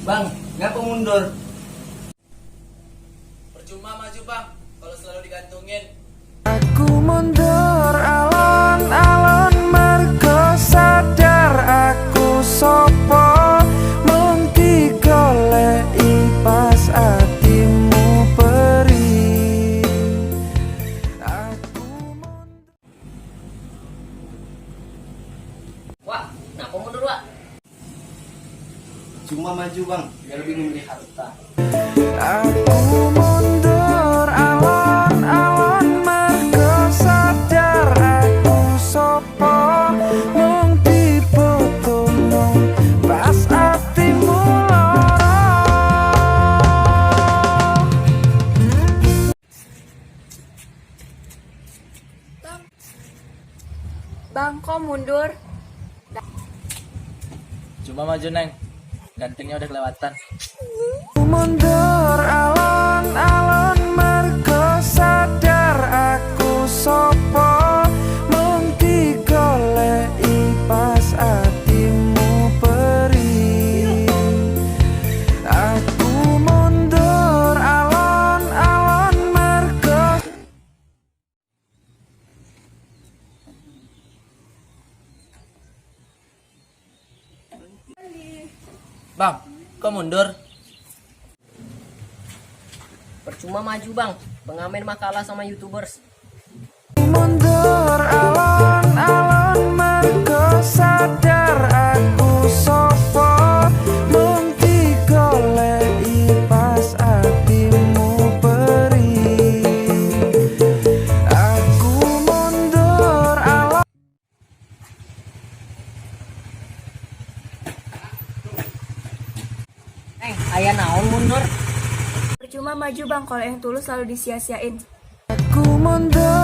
Bang, ngapa mundur? Percuma maju, Bang, kalau selalu digantungin. Aku mundur alon-alon mergo sadar aku sopo, mung digoleki pas atimu perih. Aku mundur. Wah, kenapa mundur, Wak? Cuma maju, Bang, biar lebih memilih harta. Aku mundur alon-alon mergo sadar aku sopo, mung dibutuhno pas atimu lara. Bang, Bang, kok mundur? Cuma maju, Neng. Gantengnya udah kelewatan. Mundur alon-alon mergo sadar aku sopo, mung digoleki pas atimu perih. Aku mundur alon-alon mergo Bang, kok mundur? Percuma maju, Bang. Pengamen mah kalah sama YouTubers. Mundur alon-alon mergo sadar aku sopo, mung digoleki pas atimu perih. Aku mundur alon. Neng, aya naon mundur? Percuma maju, Bang, kalau yang tulus selalu disia-siain. Aku mundur.